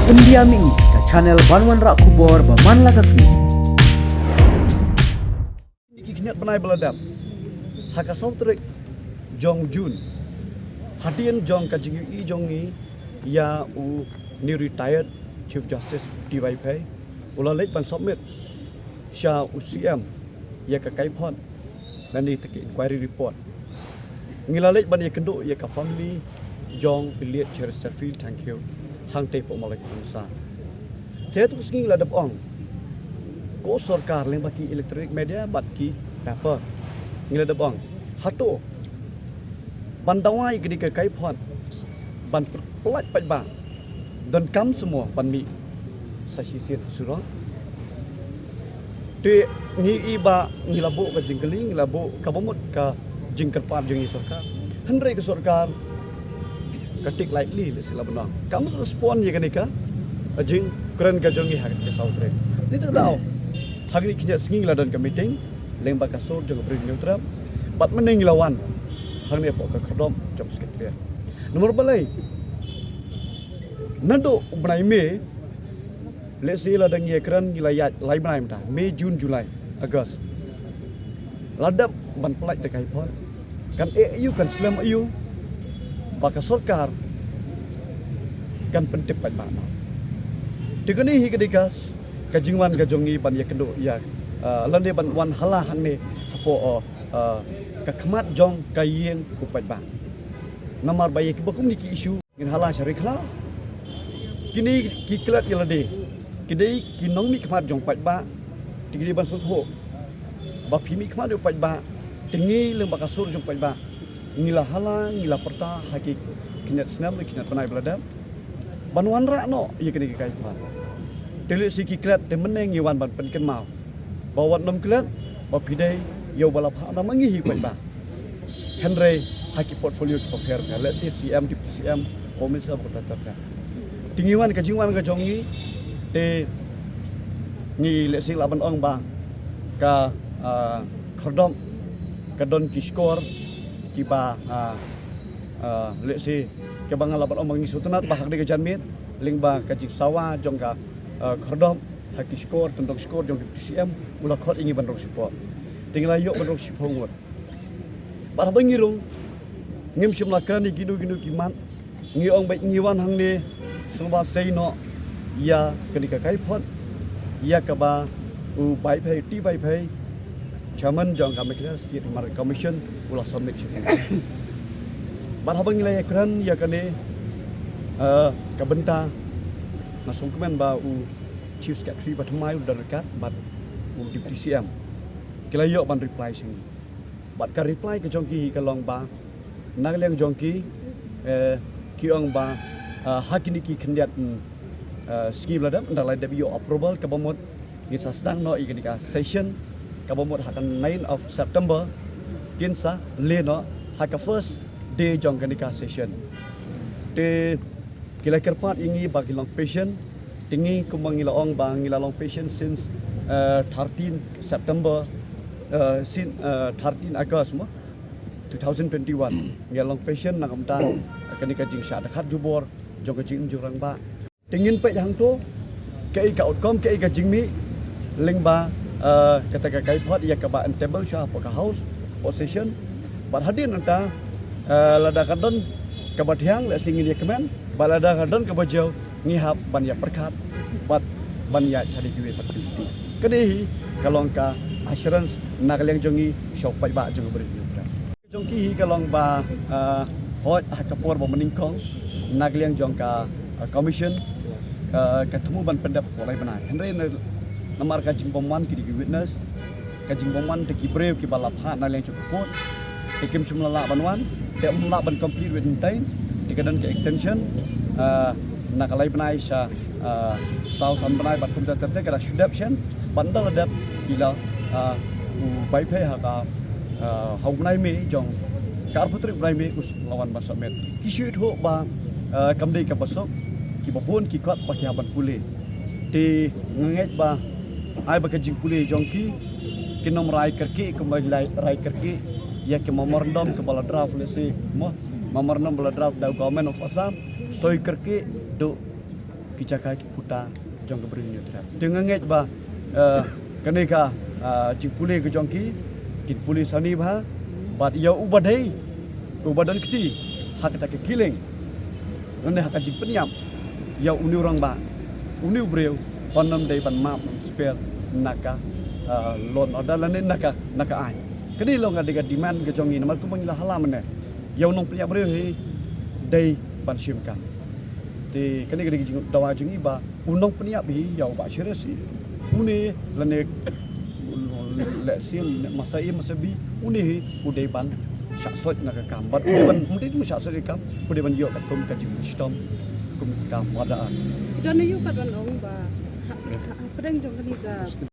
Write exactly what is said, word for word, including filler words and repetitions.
Pyndiam ïa ka channel ban wanrah khubor ba man la ka sngi. Ki khyndiat bnai ba la dep ha ka saw tarik jong June, hadien jong ka jingïohi jong ngi ïa u new retired Chief Justice T Y Phei, u la leit ban submit sha u C M ïa ka kaiphod lane ka inquiry report. Ngi la leit ban ïakynduh ïa ka family jong u late Cheristerfield Thangkhiew hangtei hapoh Mawlai Kynsan. Te tu sngi ngi la dep ong, ko sorkar lyngba ki electronic media bad ki paper, ngi la dep ong, hato ban dawa ïa kane ka kaiphod ban pynlait paidbah, donkam shuh mo ban mih sa shisien surok. Te ngi i ba ngi la buh ka jingkylli, ngi la buh kaba mut ka jingkyrpad jong ngi sorkar. Hynrei ka sorkar ka take lightly, lehse la bynta kam respond ïa kane ka jingkren ka jong ngi ha ka saw tarik. Te te daw ha kine ki khyndiat sngi ngi la don ka meeting lyngba ka sur jong ka Bri Hynñiewtrep bad mynne ngi la wan hangne hapoh ka khyrdop jong Secretariat. Namar balei? Naduh u bnai May, lehse lada ngi ïakren ngi la ïaid lai bnai mynta, May, June, July, August. La dep ban pynlait da ka kaiphod. Kan eh aïu, kan slem aïu ba ka sorkar kan pyntip paidbah noh. Te kane hi ka dei ka s-, ka jingwan ka jong ngi ban ïakynduh ïa, eh, lane ban wan hala hangne hapoh, eh, eh, ka khmat jong ka ïing u paidbah. Namar ba ïa kiba kumne ki issue ngin hala sha ri khlaw. Kine ki klet ïa lade ki dei ki nongmihkhmat jong paidbah. Te ki dei ban sngewthuh ba phi mihkhmat ïa u paidbah, te ngi lyngba ka sur jong paidbah ngi la hala, ngi la pyrta ha ki khyndiat snem, ki khyndiat bnai ba la dep ban wanrah noh ïa kane ka kaiphod. Te lehse ki klet, te mynne ngi wan ban pynkynmaw ba wat nym klet ba phi dei ïa uba la phah nam ma ngi hi paidbah. Hynrei ha ki portfolio kiba pher pher, lehse C M, Deputy C M, Home Minister, bad kumta ter ter. Te ngi wan, ka jingwan ka jong ngi, te ngi lehse lah ban ong ba ka, ah, khyrdop ka don ki shkor kiba, ah, ah, lehse kaba nga lah ban ong ba ngi sngewtynnat ba ha kane ka janmiet lyngba ka jingsawa jong ka, ah, khyrdop ha ki shkor, tendong shkor jong ki Deputy C M, u la khot ïa ngi ban rung shiphew. Te ngi la ïoh ban rung shiphew ngut. Bad haba ngi rung, ngim shym la kren ïa kino kino ki mat. Ngi ong ba ngi wan hangne sngewbha sei noh ïa kane ka kaiphod ïa kaba u Vaiphei, T Vaiphei, Chairman jong ka Meghalaya State Human Rights Commission, u la submit sha ngi. Bad haba ngi la ïakren ïa kane, eh, ka bynta, nga sngewkmen ba u Chief Secretary ba thymmai u Dr. Kat bad u Deputy C M ki la ïoh ban reply sha ngi. Bad ka reply ka jong ki hi ka long ba, na ka liang jong ki, eh, ki ong ba, ah, ha kine ki khyndiat, mm, ah, sngi ba la dep, ynda la dep ïoh approval, kaba mut ngin sa sdang noh ïa kane ka session, kaba mut ha ka nine of September kin sa leh noh ha ka first day jong kane ka session. Te ki la kyrpad ïa ngi ba ngin long patient. Te ngi kumba ngi la ong ba ngi la long patient since, eh, thirteen September, eh, since, eh, thirteen August mo, two thousand twenty-one. Ngi la long patient na ka bynta kane ka jingshah dkhot jubor jong ka jingim jingrangbah. Te ngin peit hangto kaei ka outcome, kaei ka jingmih lyngba, eh, kata ka kaiphod ïa kaba yn table sha hapoh ka House, hapoh session. Bad hadien nangta, eh, lada ka don kaba thiang, lehse ngin ïa kmen, bad lada ka don kaba jew, ngi hap ban ïa pyrkhat bad ban ïa shadi kiwei pat ki lynti. Kane hi ka long ka assurance na ka liang jong ngi sha u paidbah jong ka Bri Hynñiewtrep. Jong ki hi ka long ba, ah, hooid ha ka por ba mynnyngkong na ka liang jong ka, ah, commission, ah, ka thmu ban pyndep hapoh lai bnai. Hynrei na, namar ka jingbymwan ki dei ki witness, ka jingbymwan te ki briew kiba la phah na liang jong ka court, te kim shym la lah ban wan, te ym lah ban complete within time, te ka don ka extension, ah, na ka lai bnai sha, ah, saw san bnai bad kumta ter ter ka da shu dep shen, bad ynda la dep ki la, ah, u Vaiphei ha ka, ah, ha u bnai May jong ka arphew tarik bnai May u la wan ban submit. Ki shu ithuh ba, ah, kam dei kaba suk, kiba bun ki kot ba ki hap ban pule. Te nga ngeit ba ai ba ka jingpule jong ki kin ym rai kyrkieh kumba rai, rai kyrkieh ïa ki memorandum kaba la draft, lehse mo, memorandum ba la draft da u Government of Assam, soi kyrkieh, duh jaka ki puta jong ka Bri u Hynñiewtrep. Te nga ngeit ba, eh, kane ka, eh, jingpule ka jong ki, kin pule sani bha, bad ïa u ba dei, u ba don kti ha kata ka killing, lane ha ka jingpynïap ïa une u rangbah, une u briew, un ym dei ban map ban sper na ka, eh, law and order lane na ka, na ka aiñ. Kane long ka dei ka demand ka jong ngi, namar kumba ngi la hala mynne, ïa u nongpynïap briew hi dei ban shim kam. Te kane ka dei ka jingdawa jong ngi ba u nongpynïap hi ïa u Bah Sharif hi, une lane lehse masa A masa B, une hi u dei ban shah soi na ka kam, bad u dei ban, u dei ban shah soi na ka kam, u dei ban ïoh katkum ka jingshitom kum ka murder. Don ïa u pat ban ong ba ha, ha, ha pdeng jong kane ka